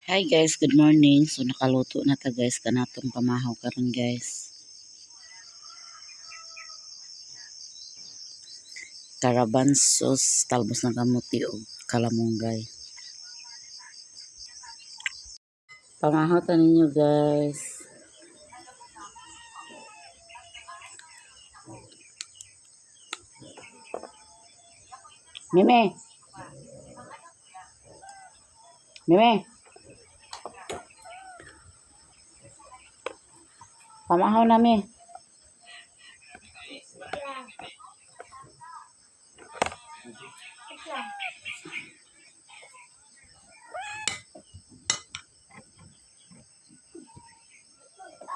Hi guys, good morning. So nakaluto na ta, guys, kanatong pamahaw karon, guys. Karabansos, talbos ng kamuti ug kalamunggay. Pamahaw ta ninyo, guys. Mime. Mime. Pamahaw na mi.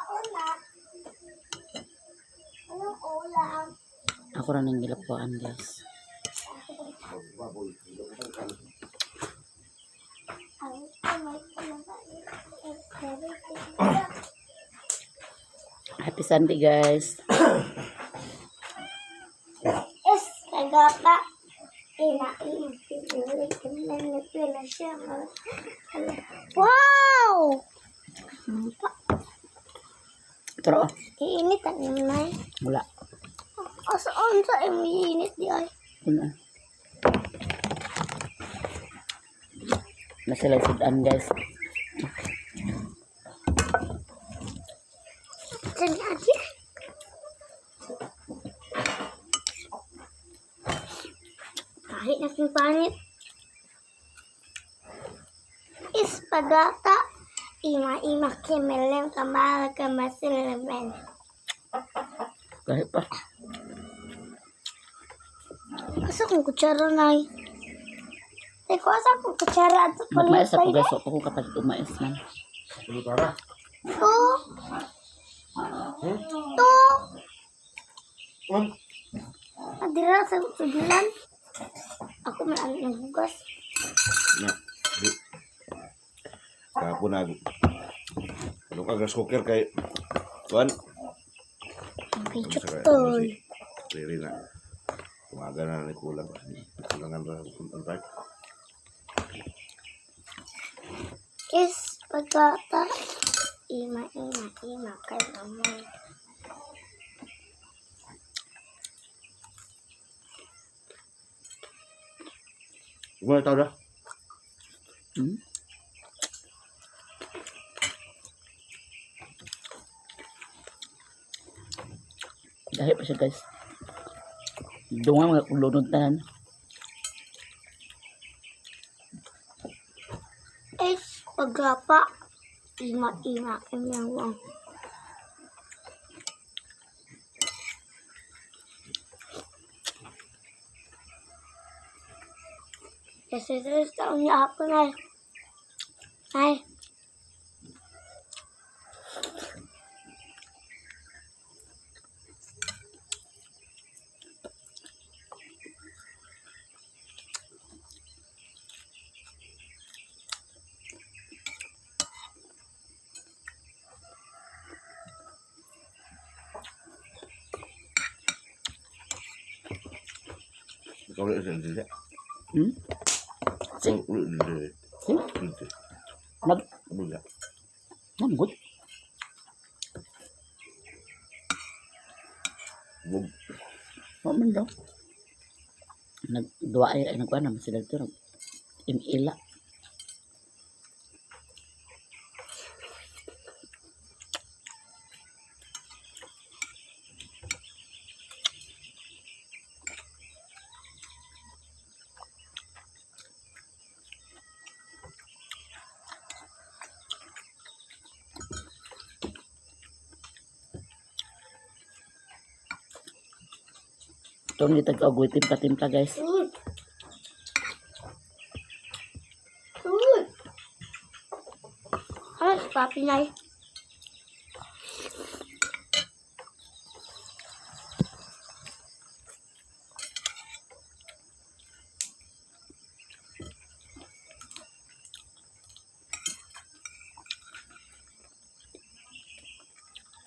Ulam. Anong ulam? Ako ra ning gilapuan, guys. Ang kamay ko na ba? Happy Sunday, guys. Es kagapa. Ina ina siya. Wow! Turo. Iinit ang imay. Wala. Asa on sa init di ay. Kuno. Nasa sudan, guys. Saan aja? Kahit na kong pangit. Ispagata. Ima ima kimelem kamala kamasilben. Kahit pa. Asa kong kutsara na? Teko, asa kong kutsara at Magmaes ako, guys. Wa pa ko kapalit umais man. Ano tara? To. To. Hmm? Adira sa sugilan. Ako man ang naghugas. Na. Di. Kahapon nag ano ka gas cooker kay kuan. Okay, Ano sa kay chutoy. Riri na. Umaga na ni kulang. Kulangan ra ang type. Is pagkata. Ima ima ima kay mama. Wala tao da. Dahil pa siya, guys. Dunga mga kulunod tanan. Is pagkapa. Ima ima kay mama. Kasi sa taon niya ako na. Ay. Ikaw ulit din din. Si. Ulit din. Si? Ulit. Nag Ulit. namgot. Bug. Wa man daw. Nagduwa ay ay nagkuan naman sila dito. Nag imila. Itong gitag og timpla-timpla, guys. Uy. Uy. Ano si Papi Nay?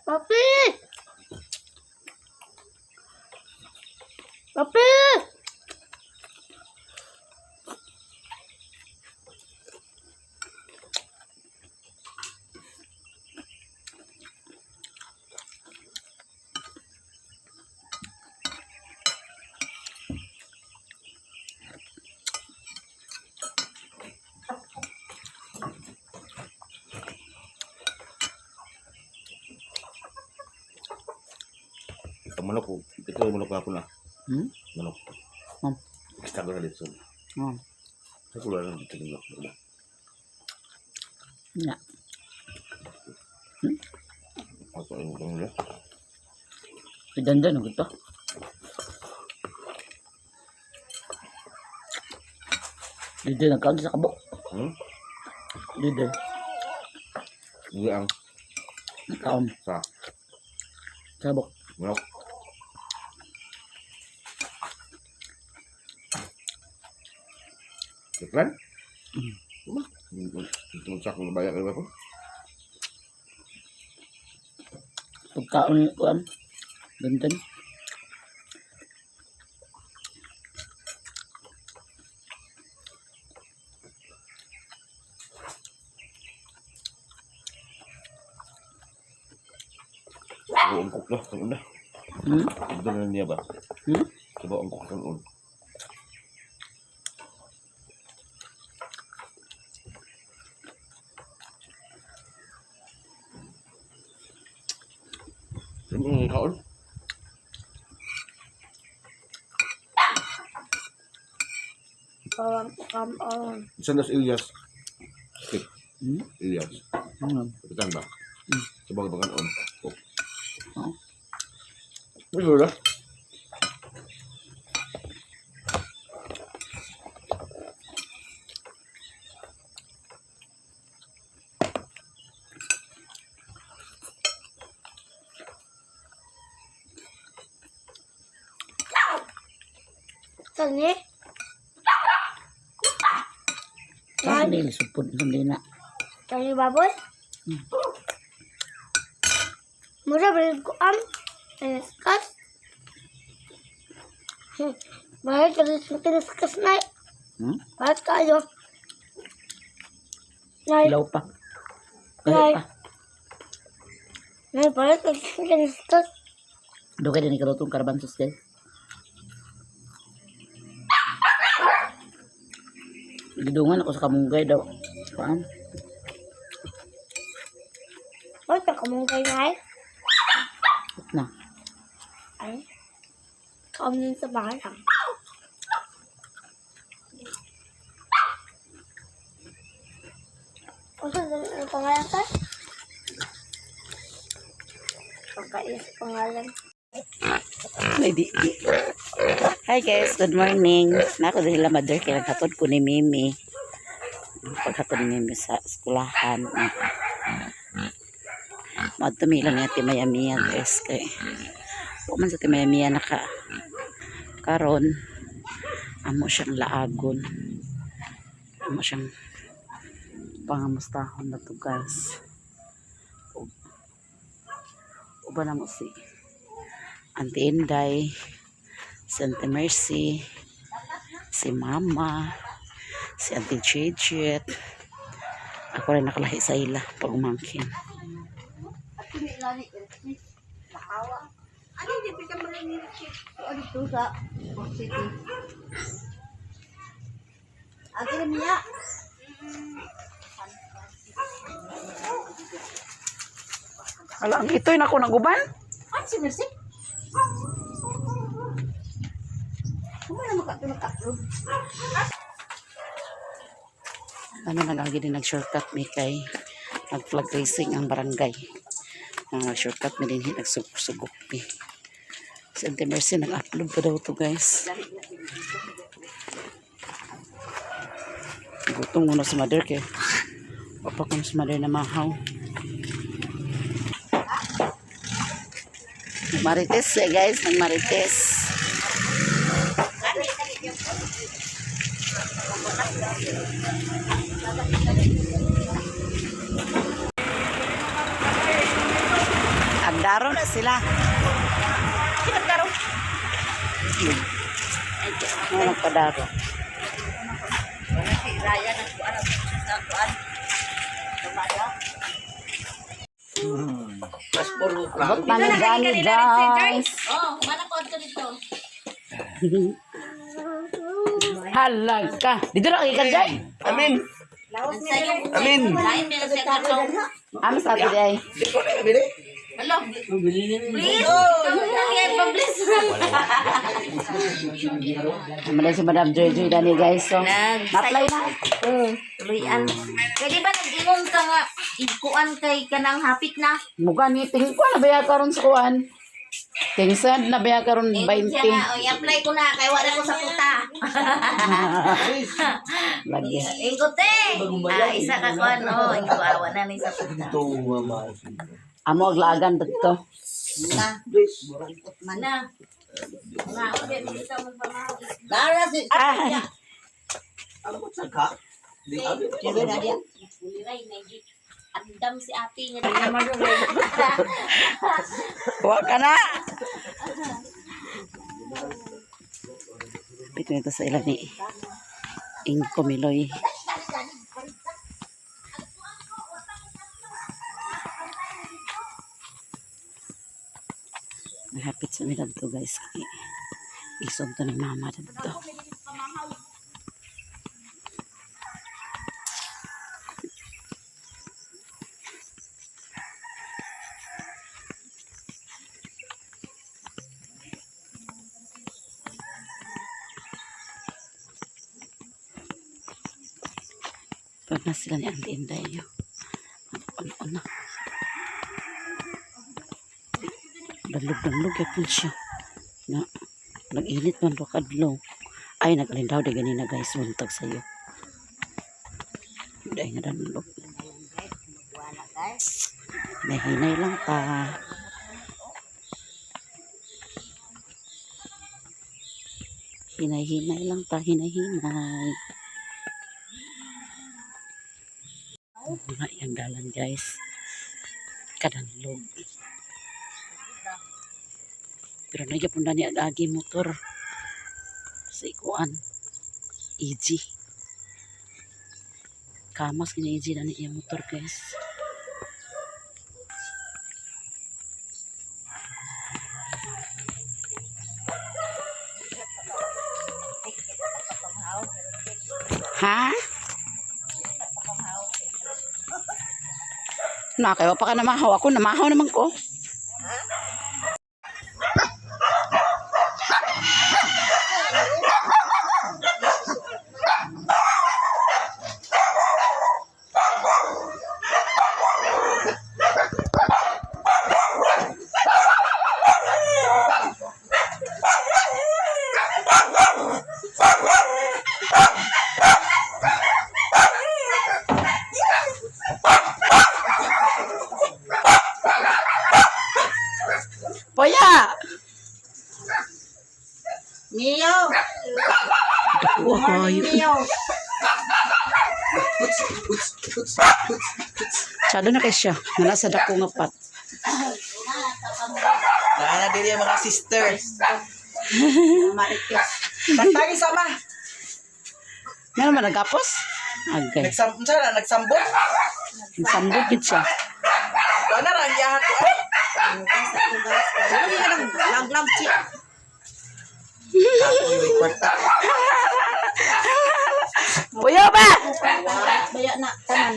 Papi! Papi! Ang manok ko. Ito yung manok ako na. Hmm? Manok. Hmm. Gusto ko na litson. Oh. Sa kulo lang dito ng manok. Nga. Ako ay utang nila. Dandan ang gusto. Dito nagkaon sa kabok. Hmm? Dito. Hindi ang Nagkaon sa sa kabok. manok. Iklan? Uma. Ito sa akong bayar ko. Pagkaon ni kuan. Dandan. Ako ang kuk na, ang una. Hmm? Ito na niya ba? Hmm? Diba ang kuk ang una? Ano ang kaon? Kam on. Saan das Ilyas? Okay, Hmm? Ilyas. Hmm. Kapitan ba? Hmm. Sa baga bagan on. Oh. Oo. May wala. Sani? Saan nila supod sa na. Sani baboy? Hmm. Mura balik ko am. Kiniskas. Bakit kiniskas na? Hmm? Bakit kayo? Nay, Ilaw pa. Kaya pa. nay, bakit kiniskas? Dugay din ikalutong karabansos guys. Gidungan ako sa kamunggay daw. Kuan? Bakit nakamungkay nay? Na. Ay, kaon sa bahay lang. Ano ang pangalan ka? Pagkais pangalan. May di. Hi guys, good morning. Nako dahil la mother kay naghatod ko ni Mimi. Paghatod ni Mimi sa eskwelahan. Madto mi lang ni Ate Maya Mia guys kay. Wa man sa Ate Maya Mia naka karon amo siyang laagon. Amo siyang pangamustahon na to guys. Uban na mo si Auntie Inday, si Auntie Mercy, si Mama, si Auntie Chichet. Ako rin nakalahi sa ila pag umangkin. Ano yung di ka dito sa Cork City? Ate niya. Ala, ang ito'y nako naguban? Ano si Mercy? Kumana mo ka ito nag-upload? Ano na lagi din nag-shortcut mi kay nag-flag racing ang barangay. Ang nag-shortcut mi din nagsugok mi. Si Auntie Mercy nag-upload pa daw to guys. Gutom muna si mother kay Papa ko si mother na mahaw. Nagmarites eh guys, nagmarites. Agdaro na sila. Agdaro. Ano nagpadaro? Si Ryan ang kuan ang sa kuan. Tumada. Manigani guys. Oh, kumana ko dito dito. Halag ka. Dito na kay Kanjay. Amin! Amin. Amin! Lain mi sa katong. Ano sa atin ay? Hello. Please. Kami pa-bless. Malay si Madam Joy Joy dani, guys. So, Nag- na-apply na. Tuluyan. Pwede ba nag-ingon ka nga ikuan kay kanang hapit na? Mukha ni tingin ko na ba karon sa kuan? Ting send na ba karon Ingon 20. siya nga, "Oy, apply ko na kay wala ko sa puta." Lagi. Ingon te. Ah, isa ka kuan oh, ikaw awa na ni sa puta. Amo aglaagan dito. Na. Mana. Nga, ulit dito mo pamahaw. Dara si Ay, Uliray na andam si ate nga. wa ka na. Pito nito sa ilan ni Ingko Miloy. Nahapit sa nila dito, guys. Kay Ison to ni mama dito. Pag na sila ni Auntie Inday nyo. Ano na. Dalog-dalog yapon siya. Na, nag-init man do kadlong. Ay, nag-alindaw di ganina, guys. Buntag sa'yo. Dahil nga dalog. Nahinay lang ta. Hinay-hinay lang ta. Hinay-hinay. Mga iyang dalan, guys. Kadanlog. Pero nagyapon na ni ag-agi motor sa ikuan. Easy. Kamas kini easy na ni iyang motor, guys. Ha? Na, kayo pa ka namahaw. Ako, namahaw naman ko. Poya! Mio. Wow, Mio. Tsado na kay siya. Nga nasa dako nga pat. Naa na diri ang mga sisters. Marites. Tagtagi sama. Nga naman nagapos? Agay. Nagsam unsa na nagsambot. Sambot gid siya. Wala ra ang iyahan ko. Ay, Laglag chi. Kapoy, may kwarta. Puyo ba? Baya na tanan.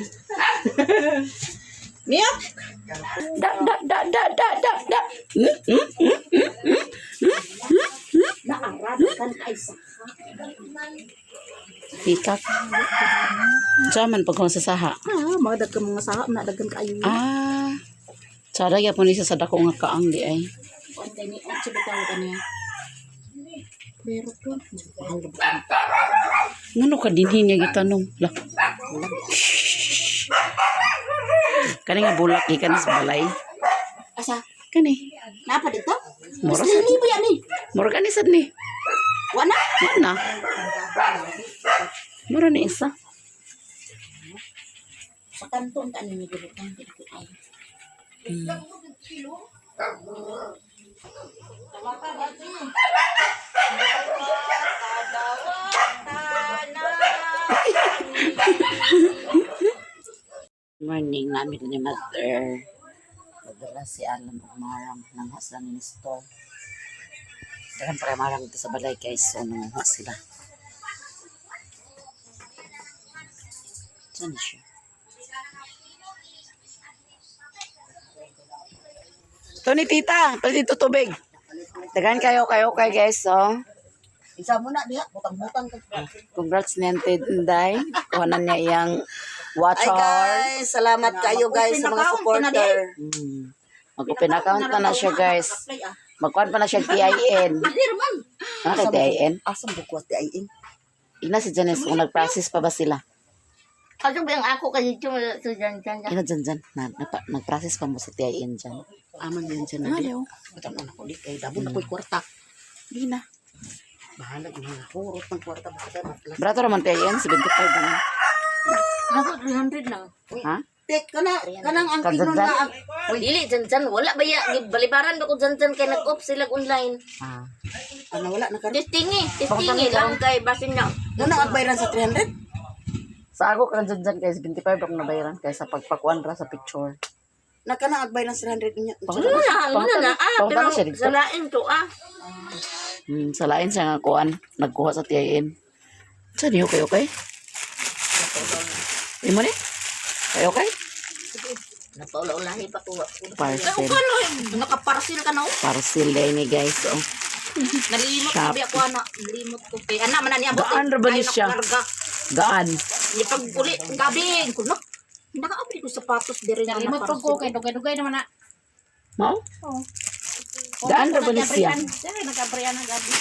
Mio. Da da da da da da da. Naarad kan ay sa. Pikak. Sa man pag sa saha. Ah, mga dagkan mga saha na dagkan kaayo. Ah. Tsada gyapon ni siya sa dako nga kaang di ay. Kuan kay ni ang bitaw kaniya. Pero to, mahal na ba? Ngano ka dinhi niya gitanong? La. Kani nga bulak gikan sa balay. Asa? Kani. Napa dito? Mura Mas sad. libo yan eh. Mura kani sad ni. Wala. Wa na. Mura ni isa. Sa kanto ang tanin ni Gulutang dito ay. Morning namin ni Mother. Madala si Alan og marang nanghas lang ni store. Dagan para marang dito sa balay, guys. So nanguha sila. Saan na siya? Tony, tita, palit dito tubig. Tagan kayo, kayo, kay guys, oh. Isa mo na diha, butang-butang ka. Congrats ni Auntie Inday. Kuha na niya iyang Ay water. guys, salamat kayo guys sa mga supporter. Mag-open account pa na siya, guys. Magkuhan pa na siya TIN. Ano kay TIN? Asa mo kuha ti ay Ina si Janice kung nag-process pa ba sila. Kaso ba yung ako kayo dyan, so dyan, dyan, dyan. Ina dyan dyan. Nag-process pa mo sa TIN dyan. Aman yan dyan na di. Butang na ko di kay damo na ko'y kwarta. Di na. Bahala yung mga hurot ng kwarta basta maplas. Brato raman TIN, 75 naman. Ako, 300 lang. Ha? Tek kana kanang ang Kadyan tingnon dyan? na ang Dili, dyan, dyan. Wala ba ya? Balibaran ba ko dyan, dyan kay nag-off sila online. Ah. ano wala na karon. Testingi, testingi lang kay basin na. Muna agbayran sa 300. Sa ako ka dyan dyan kay 75 akong nabayaran kaysa pagpakuan ra sa picture. Na kana agbayran sa 300 niya. Ano na, ano na, ah, Pangutana pero siya dito. sa lain to, ah. Sa lain siya nga kuan, nagkuha sa TIN. Sa niyo kayo okay? Imo ni? Kayo okay? Napaula-ulahi pa ko. Parcel. Nakaparcel ka na oh. Parcel din ni guys. Oh. Nalimot Shop. sabi ako ana, nalimot ko kay ana man na niya abot. Gaan ra ba ni siya? Gaan. Ni pag uli gabi ko no. Nakaabri ko sapatos diri nga Nalimot po ko kay dugay-dugay naman na. Mao? Gaan ra ba ni siya? Nag-abrian ang gabi.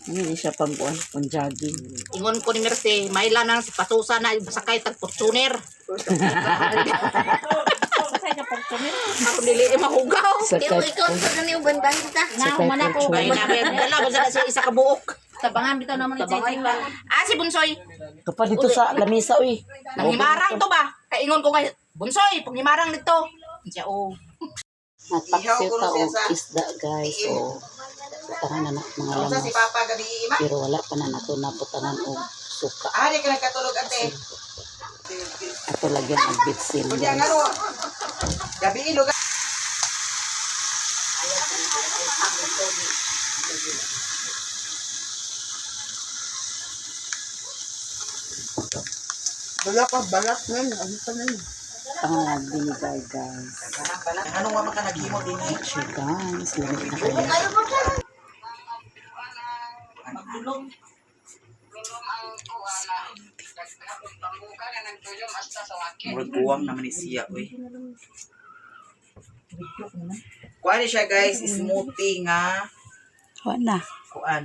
Ano ni siya pang kuan, pang jogging. Ingon ko ni Mercy, maila na si pasusa na sakay tag Fortuner. Sakay ka Fortuner. Ako dili eh, mahugaw. Sa Pero kay ikaw sa ganyan bandan kita. sa kay Na, ko. Kay Fortuner. na dala ba sa isa ka buok. Tabangan bitaw naman ni Chay. Ah si Bunsoy, Kapag dito sa lamisa uy. nanghimarang to ba? Kay ingon ko kay Bunsoy, panghimarang nito. Siya oh. Nagpaksiw ta og isda guys. Oh. Tara na na mga Unsa si lamas. Papa gabi ima? Pero wala pa na nato nabutangan og suka. Ah, di ka nagkatulog ate. Ato lagyan og bitsin Kundi ang guys. ano. Gabi lugar. Wala ka balak men, ano pa na yun? Ang vinegar guys. Ano nga man ka naghimo din eh? Sure guys, lamig na kayo. Murag kuwang naman ni siya, uy. Kuan ni siya guys, smoothie nga Wala. kuan.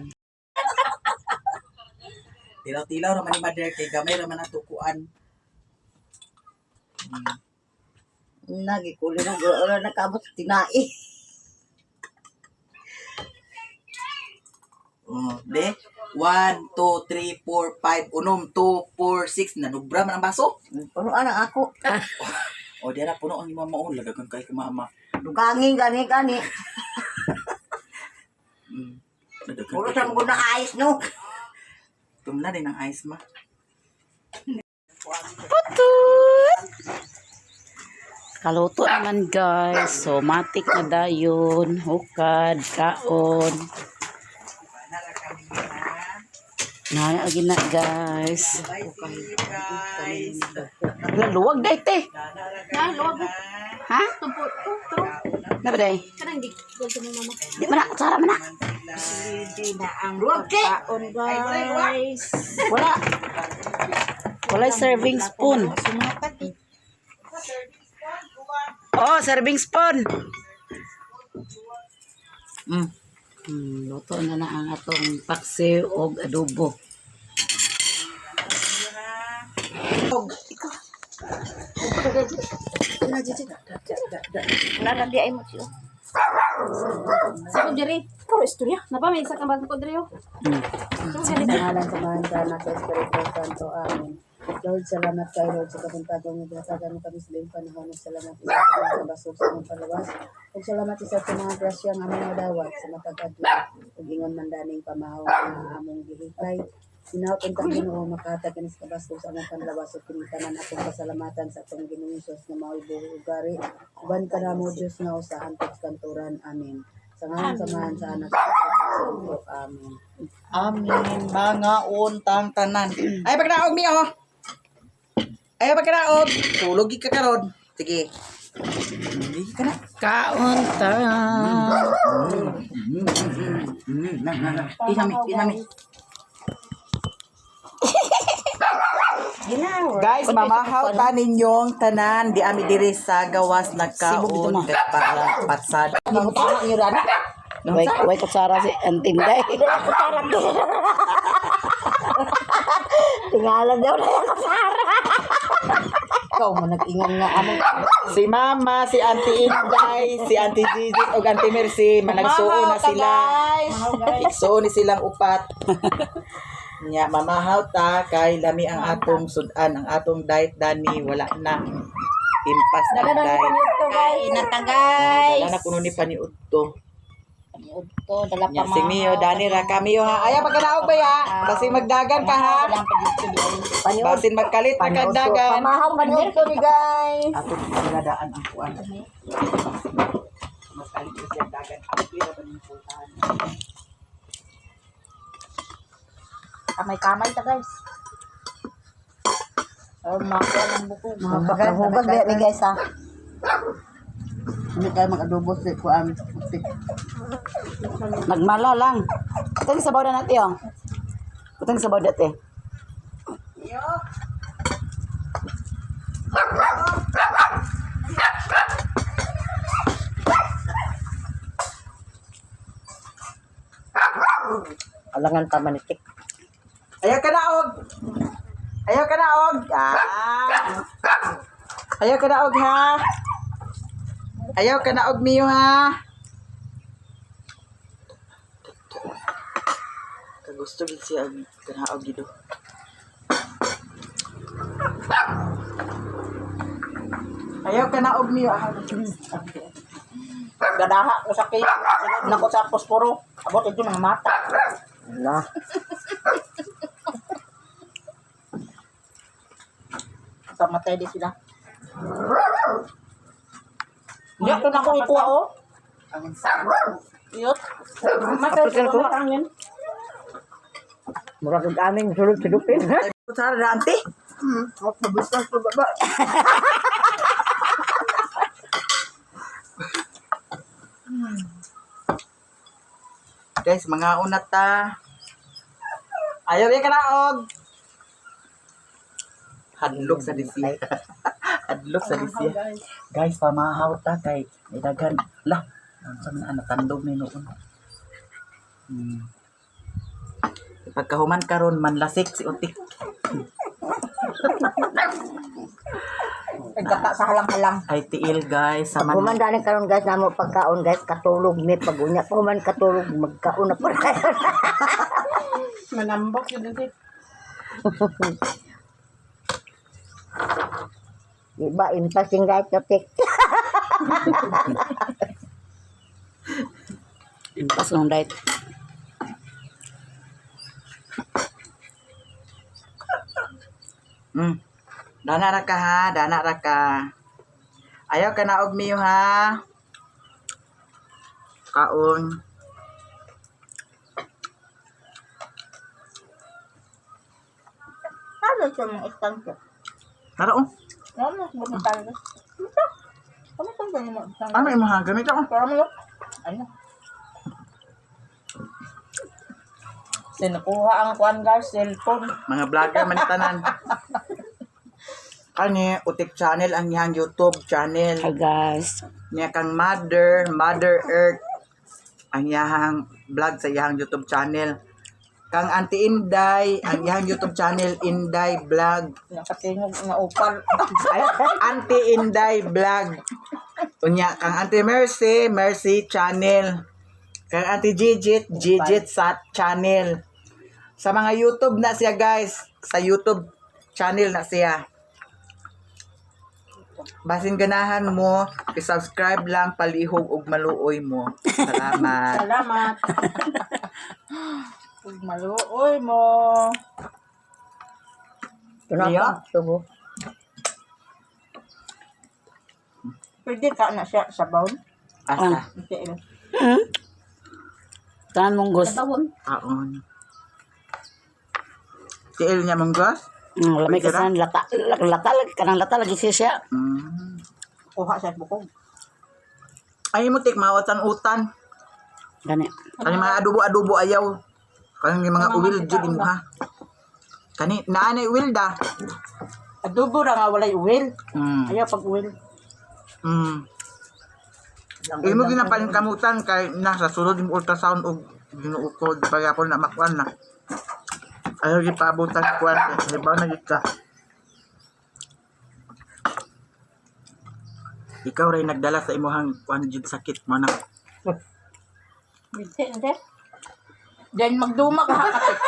Tilaw-tilaw raman ni mother kay gamay raman ato kuan. Nagikuli mo, wala nakabot tinai. Oh, de. 1 2 3 4 5 unom 2 4 6 nanubra man ang baso. Puno ana ako. O di na puno ang imong mama oh, lagagan kay ka mama. Dugangin gani gani. Lagagan Puro kay sa ka mga mama. ayos no. Tumna din ang ice ma. Putut! Kaluto naman guys. So, matik na dayon. Hukad, kaon. Nana lagi na guys. Bye see you guys. Wala, luwag day te. Na, luwag. Ha? Tumpo. Tro. Na ba day? Kanang di ko mo mama. Di man na, kutsara man na. Hindi na ang Luwag, ke. pagkaon guys. Wala. Wala serving spoon. Sumapat eh. Oh, serving spoon. Luto na na ang atong paksiw og adobo. Narandi ay mo siyo. Sa diri. Puro istorya. Napa may isa ka ba ko diri oh. Pangalan sa Amahan sa Anak sa Espiritu Santo. Amen. Lord, salamat kay Lord sa kabuntagong nga ginatagan mo kami sa iyong panahon. Ug salamat isa sa mga kabasog sa among palawas. Ug salamat isa sa mga grasya nga among nadawat sa matag adlaw. Ug ingon man daning pamahaw nga among gihikay. Hinaut untang Ginoo makahatag kini sa kabasog sa among panlawas ug kini tanan atong pasalamatan sa atong Ginoong Hesus nga mao'y buhi ug gari. Uban ka namo Dios nga usa hantod sa kanturan. Amen. Sa ngalan sa Amahan sa Anak sa Espiritu Santo. Amen. Amin mga untang tanan. Ay pagkanaog mi oh. Ay pagkanaog, tulog gid ka karon. Sige. Hindi ka na. Kaon ta. Na, na, na. Inami, inami. Guys, mamahaw ta ninyong tanan di ami diri sa gawas Sibog nagkaon dito, ma. kay para patsad. Way, way kutsara si Antinday. Tingala daw na yung kutsara. Ikaw mo nag-ingon nga among Si Mama, si Auntie Inday, si Auntie Gigi ug Auntie Mercy managsuo na sila. Igsuo ni silang upat. Nya mamahaw ta kay lami ang atong sudan, ang atong diet dani wala na. Impas ang diet. Kain na ta, guys. Wala na kuno ni paniud to. Udto, dala Nya pa si Mio dani ra ka Mio ha. Ayaw pagkanaog ba ya? Basin magdagan ka ha. Basin magkalit na kagdagan. Pamahaw paniudto ni guys. Ato ginadaan ang kuan. Magkalit na siya dagan. Ako pira ba ning pultahan? Kamay-kamay ta, guys. Oh, makuha ng buko. Mahugas ba ni guys ha? Hindi kayo mag-adobo sa kuan. Nagmala lang. Itong sabaw na natin, oh. Itong sabaw dati. Alangan pa manitik. Ayaw ka na og. Ayaw ka na og. Ah. Ayaw ka na og ha. Ayaw ka na og Mio ha. Kagusto gid siya og kanaog gid. oh. Ayaw ka na og Mio. Ah. Gadaha ko sa kay. Sunod na ko sa posporo. Abot ito ng mata. Na. Pamatay di sila. Dito na ko ikuha oh. Iyot. Matay ko ang Murag og aming sulod silupin. Sara na ante. Guys, mga una ta. Ayaw ya kanaog. Hadlok sa disiya. Hadlok sa disiya. Guys, pamahaw ta kay may daghan. Lah, unsa man ana tandog ni noon. Pagkahuman karon manlasik si Utik. Nagkata sa halang-halang. Ay tiil guys, sa man. Human dani karon guys namo pagkaon guys katulog mi pag unya pa human katulog magkaon na pud. Manambok yun din. Di ba impasing guys topic. Impas ng diet. Dana ra ka ha, dana ra ka. Ayaw ka na og Mio ha. Kaon. Ano siya mga istante? Tara oh. Ano mas tayo? Ito. Kami kang ganyan mo. Ano imo ha? Gamit ako. Pero mo. Ano? Sinukuha ang kuan guys, cellphone. Mga vlogger man tanan. Kani Utik channel ang iyang YouTube channel. Hi guys. Niya kang Mother, Mother Earth ang iyang vlog sa iyang YouTube channel. Kang Auntie Inday, ang iyang YouTube channel Inday Vlog. Nakatingog nga upal. Auntie Inday Vlog. Unya kang Auntie Mercy, Mercy Channel. Kang Auntie Gigit, Gigit sa channel. Sa mga YouTube na siya guys, sa YouTube channel na siya. Basin ganahan mo, i-subscribe lang palihog og maluoy mo. Salamat. Salamat. Ug maluoy mo. Iya. Subo. Pwede ka na siya sa bowl. Asa? Tiil. Tanan mong gusto. Aon. Tiil niya mong gas? Lamay ka sa lata, lata, lata, kanang lata lagi siya siya. Kuha sa bukog. Ay mo tik mawatan utan. Gani. Kani mga adobo-adobo ayaw. Kani mga uwil jud imo ha. Kani naa na uwil da. Adobo ra nga walay uwil. Ayaw pag uwil. Imo ginapaningkamutan kay nasa sulod yung ultrasound og ginuukod pagapon na makuan na. Ayaw gipaabutan kuan kay hibaw na gid ka. Ikaw ray nagdala sa imuhang kuan jud sakit mo na. Hindi, hindi. Then magduma ka katik.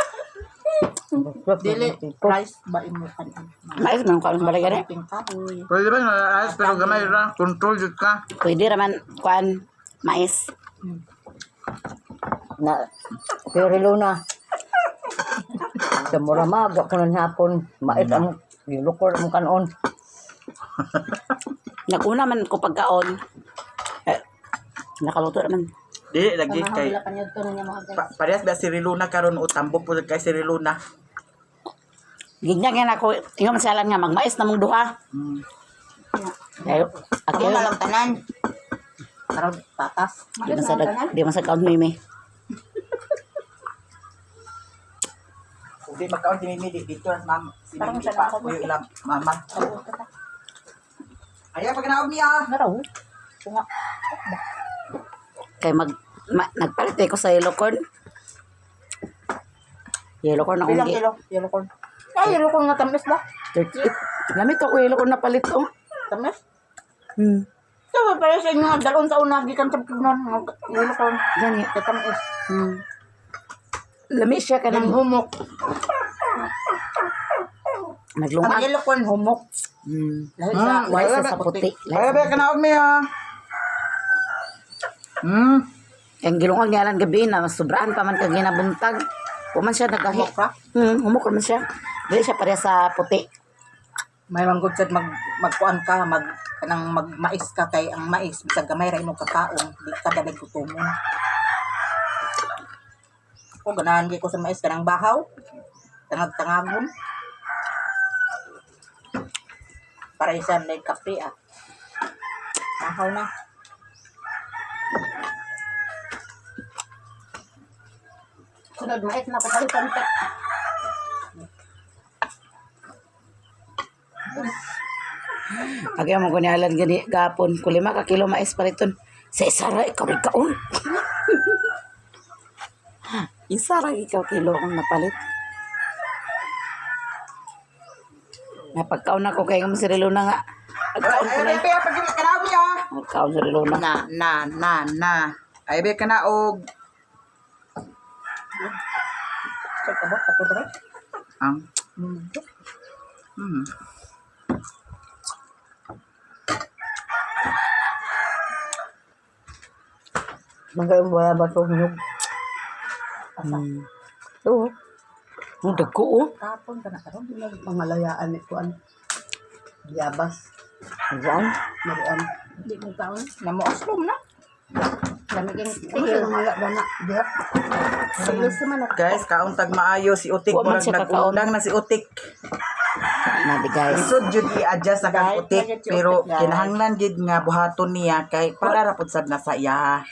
Dili rice ba imo kanon? Mais man kuan balay gani. Kaping kahoy. Pwede ba na ayos pero gamay ra control jud ka. Pwede raman kuan mais. Na, pero Luna. Sa mura maga ko nun hapon. Mais ang gilukor ang kanon. Naguna man ko pagkaon. Eh, nakaluto naman. Dili lagi kay Wala pa niyo to niya mga guys. pa, parehas ba si Riluna karon o tambok po kay si Riluna. Ganyan nga ako, ingon man siya nga magmais na mong duha. Ayo, Amo akil. na lang tanan. Karon patas. Di man sa di man sa kaon mimi. Kung di magkaon si Mimi di- dito at ma'am si Parang Mimi siya pa na ako. ko yung ilang mama. Ayaw pag naog niya. Naraw. Tunga. Kay mag ma, nagpalit eh ko sa yellow corn. Yellow corn akong Bilang gi. kilo yellow corn. Ay, yellow corn nga tamis ba? 38. Lamit ako yellow corn na palit oh. Tamis. Hmm. So, para sa inyo, dalon sa una, gikan sa pugnon, yellow corn. Gani. Katamis. Lami siya Kanang kanang humok. Ang naglungag. yellow corn, humok. Lahi sa, Lahi sa puti. Lahi Ayaw sa- ba kanaog niya. Ang gilungag niya lang gabi na sobraan pa man kag ginabuntag. Wa man siya nagahi. Humok ra? Humok ra man siya. Dili siya pareha sa puti. May manggod sad mag magkuan ka mag kanang magmais ka kay ang mais bisag gamay ra imong kakaon di ka dalig gutomon. Ko ganahan gyud ko sa mais kanang bahaw. Tangag-tangagon. Para isa may kape ah. Bahaw na. Sunod mais na papalitan ka. Agay mo kunyalan gani gapon ko 5 ka kilo mais paliton. Sa isa ra ikaw rin kaon. Isa ra ikaw kilo akong napalit. Napagkaon ako kay ngam si Reluna nga. Agkaon ko Ayaw na. ba pag kanaog niya. Agkaon si Reluna. Na na na na. Ayaw ba kanaog. Sa kabot ato dre. Ang. Magayong wala ba ito hinog? Oo. Ang dagko oh. Kapon ka na karon. Pangalayaan ni kuan. Yabas. Diyan? Marian. Di mo kaon. Namo oslom na. Lamig ang Ano sa mga ba na? Diha. Silos man ako. Guys, kaon tag maayo si Utik Wa man murag siya kakaon. nag-undang na si Utik. Nabi guys. Lisod jud i-adjust sa kang Guys, Utik lagi si pero Utik, guys. kinahanglan gid nga buhaton niya kay para ra pud sad na sa iya.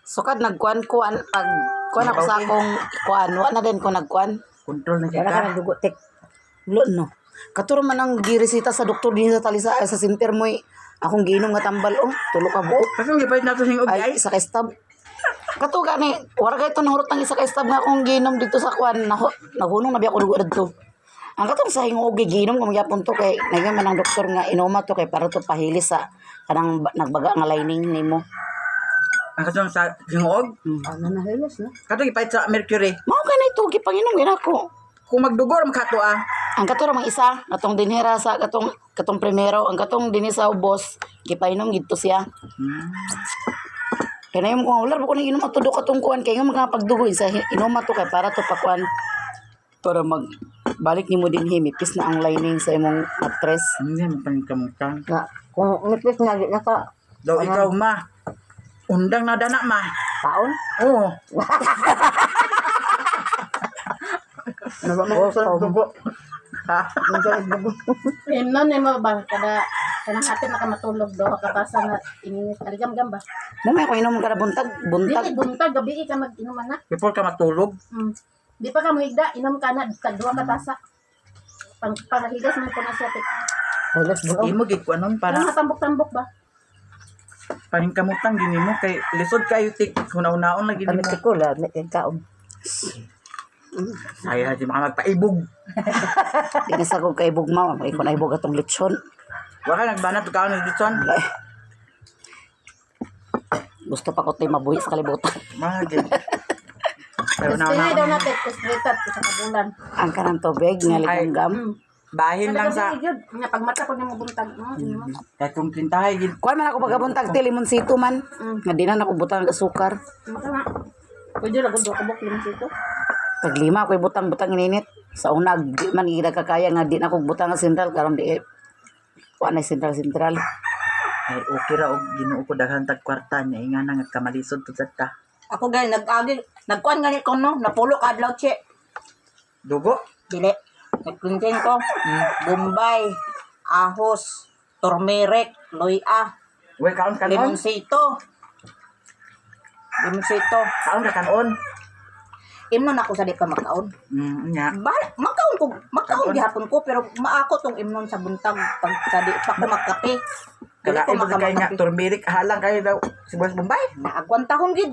Sukad nagkuan ko an pag kuan ako sa akong kuan wa na din ko nagkuan. Control na Wala ka kita. ng dugo tik. Lo no. Katuro man ang giresita sa doktor din sa talisa ay, sa center mo eh. Akong giinom nga tambal oh, tulo ka buok. Kasi gipalit nato sing og Ay, ay. isa ka stab. Kato gani, wala kay nahurot ang isa ka stab nga akong giinom dito sa kuan, naho, naghunong na biya ko dugo didto. Ang katong sa hingoog giinom ko magyapon to kay nagyan man ang doktor nga inoma to kay para to pahili sa kanang nagbaga nga lining nimo. Ang katong sa hingoog. Ano na hilos na? Katong gipalit sa mercury. Mao kay na ito gipanginom gid ako. Kung magdugo ra makato ah. Ang kato ra mang isa, katong dinhira sa katong katong primero, ang katong dinhi sa ubos, gipainom gidto siya. Kaya na yung kung wala ko nang inom ato do katong kuan kay nga mga pagdugo isa inom ato kay para to pakuan para mag balik nimo dinhi mipis na ang lining sa imong mattress. Hindi man paningkamutan. Na, kung nipis na di na ka Daw ikaw ma. Undang na dana ma. kaon. Oo. Ano ba Oh, sa dugo. Ha? Imnon nimo ba kada Kanang hapit na ka matulog do ka tasa nga ininit aligam-gam ba. Mo may ako inom kada buntag, buntag. Dili buntag gabi ka mag-inuman na. Before ka matulog, Di pa ka mohigda, inom ka na tag duha ka tasa. Pang pangahigas man ko na siya tik. imo gid ko anon para Parang matambok-tambok ba? paningkamutang gini mo kay lisod kayo tik hunaw-hunaon lagi nimo. Ay, di maka magpaibog. Di na sa ko kay bugma, may ko na ibog atong lechon. Wa ka nagbanat kaon ng litson. Gusto pa ko tayo mabuhi sa kalibutan. Mga gid. Pero Gusto na daw natin kuspretat sa kabulan. Ang kanang tubig nga ligamgam. Bahin lang sa Gabi gyud nga pagmata ko nimo buntag. Inom. kay kung kintahay gid Kuan man ako pagabuntag te limonsito man. Nga di na nako butang og asukar. Maka nga. Pwede ra gud kabok limonsito. Tag lima ako butang-butang ininit. Sa una di man gid kakaya nga di na ako butang ang sentral karon di wa na sentral sentral. Ay okay ra og Ginoo ko daghan tag kwarta niya inga na nga kamalisod pud sad ta. Ako gay nag-agi nagkuan gani ko no, napulo ka adlaw che. Dugo. Dili. Nagprinting ko. Bombay, ahos, turmeric, loya, Well, kaon kanon. limonsito. Limonsito. Kaon ka kanon. Imnon ako sa di pa magkaon. Nya. Bahal, magkaon ko, magkaon Kaon. gihapon ko pero maako tong imnon sa buntag pag sa di pa ko magkape. Dili Kalain ko mo kay nga makamakape. turmeric halang kayo daw sibuyas Bombay. Naagwantahon gid.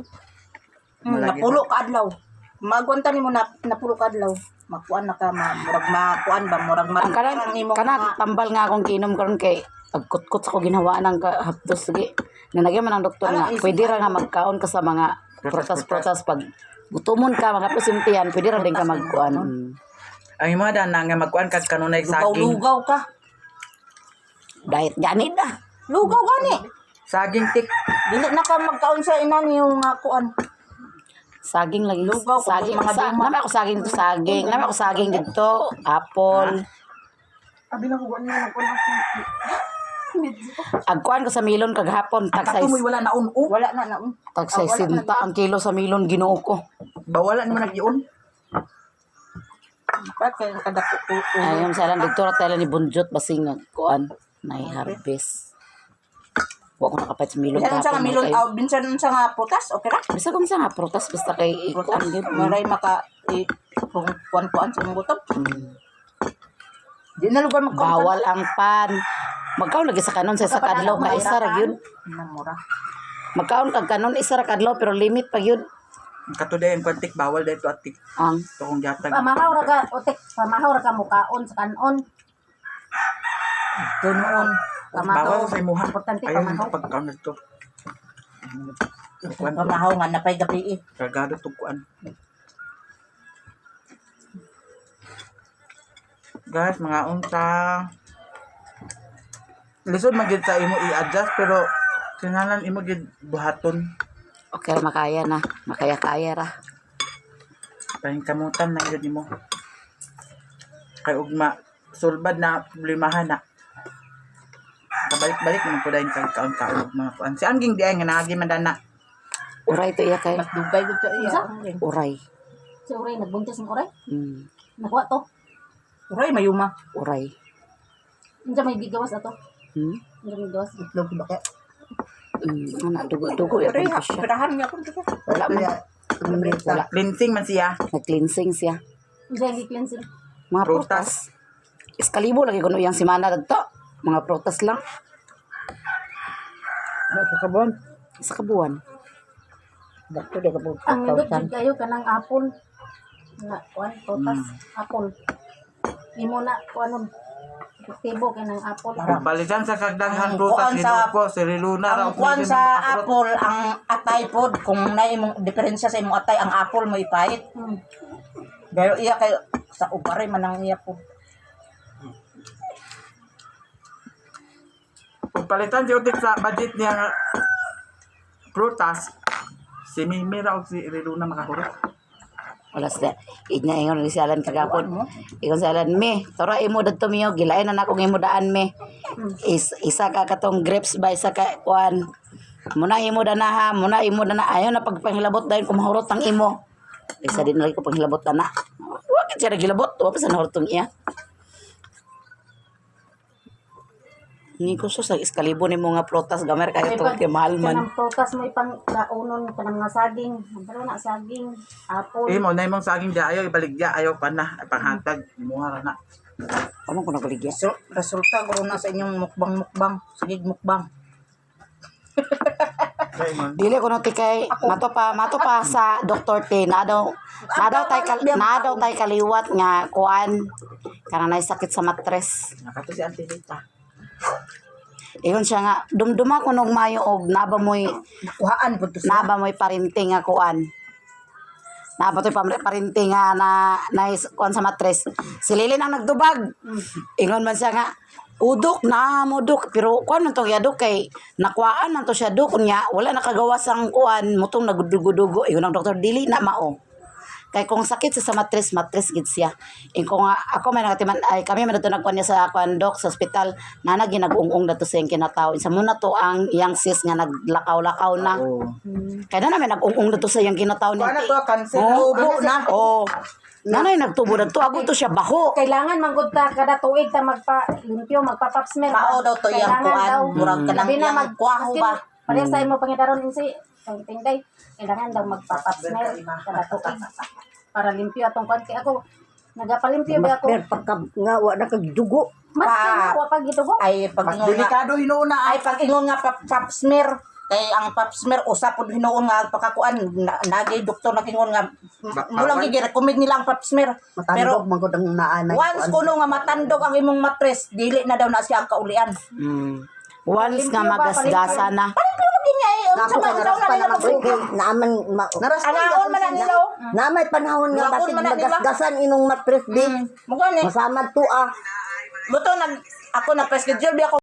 Malagi Napulo ka adlaw. Maagwanta nimo na napulo ka adlaw. Makuan na ka ma, murag makuan ba murag Ang kanang matirang nimo kanang mga- tambal nga akong kinom karon kay pagkutkot sa ko ginawa ng hapdos sige. Nanagyan man ang doktor nga Alam, isip pwede ra nga magkaon ka sa mga prutas-prutas pag gutomon ka mga pusimtihan pwede ra din ka magkuan. Ang imo dana nga magkuan kag kanunay saging. Lugaw-lugaw ka. Diet gani na. Lugaw gani. Saging tik. Dili na ka magkaon sa ina niyo nga kuan. Saging lagi. Lugaw, kung Saging. mga Sa, duma. nami ako saging dito, saging. Nami ako saging dito. Apple. Abi na ko niya nagkuan ako. Agkuan ko sa milon kagahapon. Ang Tag katumoy wala naon o. Wala na na. Tag 60 ang kilo sa milon Ginoo ko. Bawala nimo nagyon. Bakit kadako ko. Ayun sa lang dito ra tayo ni Bunjot basing nagkuan nay harvest. Wa ko nakapait sa milon Bisan sa nga kahapon. milon Kayo. aw bisan sa nga prutas okay ra. Bisag unsa nga prutas basta kay ikuan gyud. Maray maka i, kung kuan-kuan sa imong gutom. Di na lugar magkaon. Bawal ang pan. Magkaon lagi sa kanon sa isa kadlaw ka isa ra gyud. Na mura. Magkaon kag kanon isa ra kadlaw pero limit pa gyud Katuday ang kwantik bawal dito atik. ang Ito kong gihatag. Pamahaw ra ka otek, pamahaw ra ka mukaon sa kanon. Tunoon. Bawal sa imuha. Importante Ayaw pamahaw. mo pagkaon nito. Kuan Pamahaw nga napay gabi eh. Kargado tug kuan. Guys, mga unta. Lisod man gid sa imo i-adjust pero kinahanglan imo gid buhaton. Okay ra makaya na. Makaya-kaya ra. Pahingkamutan na gid nimo. Kay ugma sulbad na problemahan na. Kabalik-balik naman po dahil kag kaon-kaon og mga kuan. Si Angging di ay nga naagi man dana. Uray to iya kay. Mas dugay gud ka iya. Uray. Si Uray nagbuntis ng Uray. Nakuha to. Uray mayuma. Uray. Unsa may gigawas ato? Hmm? Unsa may gawas? Itlog ba kaya? Ana dugo-dugo ya Uray ko ha, siya. pirahan nga kun siya. Wala man. Wala. Cleansing man siya. Nag-cleansing siya. Unsa yung gi-cleansing? Mga Prutas. prutas. Iskalibo lagi kuno iyang simana dagto. Mga prutas lang. Sa kabuan. Ang nindot jud kayo kanang apple. Nga kuan prutas apple. Imo na kuanon. Epektibo kay nang apple. Kung palitan sa kagdaghan Ang prutas kuan sa- Ginoo ko si Riluna ra Ang og kuan medyo sa makakurot. apple, ang atay pod, kung na imong diferensya sa imong atay, ang apple mo ipahit. Pero iya kay sa ubaray man ang iya pod. Kung palitan si Utik sa budget niya nga prutas, si Mimi ra og si Riluna makahurot. Wala sa inya ingon ni si Alan kagapon. Ingon si Alan, "Me, tara imo dadto miyo, gilain na nako imo daan me. Isa ka katong grapes ba isa ka kuan. Muna imo dana ha, muna imo dana ayo na pagpangilabot dayon kung mahurot ang imo." Isa din lagi ko panghilabot ana. Wa ka siya nagilabot, wa pa sa nahurot tong iya. Ni ko sa iskalibo ni mo nga prutas gamay kayo to kay mahal man. Kanang prutas mo ipang kaunon kanang mga saging. Pero na saging, apple. Eh, mo na imong saging di ayaw ibaligya, ayaw pa na, panghatag, imuha ra na. Amo ko nagaligya. So, resulta guro na sa inyong mukbang-mukbang. Sige, mukbang. Kay man. Dili ko no kay mato pa sa Dr. T na daw tay kaliwat nga kuan kanang nay sakit sa matres. Nakato si Auntie Rita. Ingon siya nga dumduma ko nog mayo og naba moy Nakuhaan po to siya. naba moy parinti nga kuan. Naba to'y parinti nga na na kuan sa matres. Si Lilin ang nagdubag. Ingon man siya nga udok na mo dok, pero kuan man to gyadok kay nakuhaan man to siya dok, unya wala nakagawas ang kuan mutong nagdugo-dugo. Ingon ang doktor, dili na mao kay kung sakit siya sa matres, matres gid siya. Ingko nga ako may nagatiman ay kami man dato nagkuan niya sa kuan dok sa ospital nana ginag-ung-ung dato sa iyang kinatawo sa muna to ang iyang sis nga naglakaw-lakaw na. Oo. Kaya na namin nag-ung-ung dato sa iyang kinatawo Kuan na niya. to, cancer. Oh. Tubo na. Oh. Nanay nagtubo dato ako to siya baho. Kailangan manggod ta kada tuig ta magpa limpyo, magpa pap smear. Mao daw to iyang Kailangan kuan. daw. Murag ka lang Labi na iyang kuwaho maskin ba? Pareha sa imo pangidaron si Tinday. Kailangan daw magpa pap smear kada tuig para limpyo atong kuan kay ako nagapalimpyo ba ako. Pero pagka nga wa na kag dugo. Mas Pa- wa pag gitugo. Ay, pag Mas ingon nga, delikado hinuon na ay pag ingon nga pap smear kay ang pap smear usa pud hinuon nga pakakuan na, nagi doktor nagingon nga mulang bawal. gi-recommend nila ang pap smear, pero Matandog man gud ang naanay. once kuno nga matandog ang imong matres, dili na daw na siya ang kaulian. Once nga magasgasa na. Pero lagi niya eh, unsa Nako man kay unsa naraspa na nila naman magsuka. kay naaman ma, Anaon man na nila oh. na may panahon nga Luwaon basig man na nila. magasgasan imong matres di. Mo gani. Masamad to ah. Buto nag ako na preschedule bi ako.